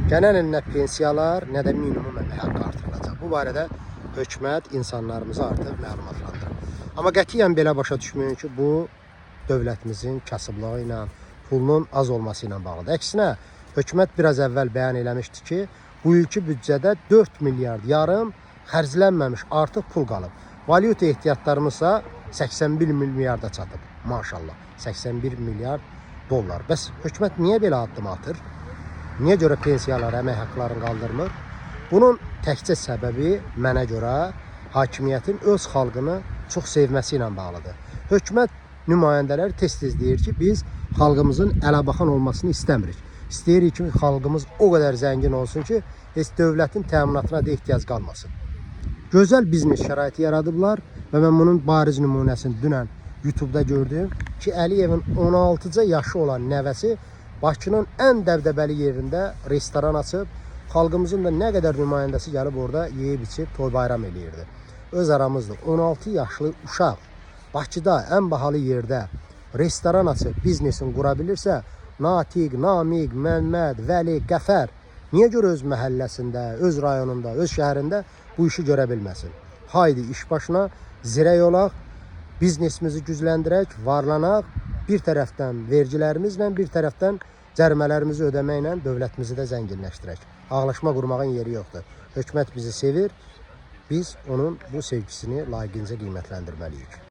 Gələn il nə pensiyalar, nə də minimum əmək haqqı artırılacaq. Bu barədə hökumət insanlarımızı artıq məlumatlandırır. Amma qətiyyən belə başa düşməyin ki, bu dövlətimizin kasıblığı ilə, pulunun az olması ilə bağlıdır. Əksinə, hökumət biraz əvvəl bəyan eləmişdi ki, bu ilki büdcədə 4 milyard yarım xərclənməmiş artıq pul qalıb. Valyuta ehtiyatlarımız isə 81 milyarda çatıb. Maşallah, 81 milyard dollar. Bəs hökumət niyə belə addım atır? Niyə görə pensiyalar, əmək haqqlarını qaldırmır? Bunun təkcə səbəbi mənə görə hakimiyyətin öz xalqını çox sevməsi ilə bağlıdır. Hökumət nümayəndələri tez-tez deyir ki, biz xalqımızın ələbaxan olmasını istəmirik. İstəyirik ki, xalqımız o qədər zəngin olsun ki, heç dövlətin təminatına da ehtiyac qalmasın. Gözəl biznes şəraiti yaradıblar və mən bunun bariz nümunəsini dünən YouTube-da gördüm ki, Əliyevin 16-ca yaşı olan nəvəsi Bakının ən dəbdəbəli yerində restoran açıb, xalqımızın da nə qədər nümayəndəsi gəlib orada yeyib içib toy bayram eləyirdi. Öz aramızda 16 yaşlı uşaq Bakıda ən bahalı yerdə restoran açıb biznesini qura bilirsə, Natiq, Namiq, Məmməd, Vəli, Qəfər niyə görə öz məhəlləsində, öz rayonunda, öz şəhərində bu işi görə bilməsin? Haydi iş başına, zirək olaq, biznesimizi gücləndirək, varlanaq, bir tərəfdən vergilərimizlə, bir tərəfdən cərimələrimizi ödəməklə dövlətimizi də zənginləşdirək. Ağlaşma qurmağın yeri yoxdur. Hökumət bizi sevir, biz onun bu sevgisini layiqincə qiymətləndirməliyik.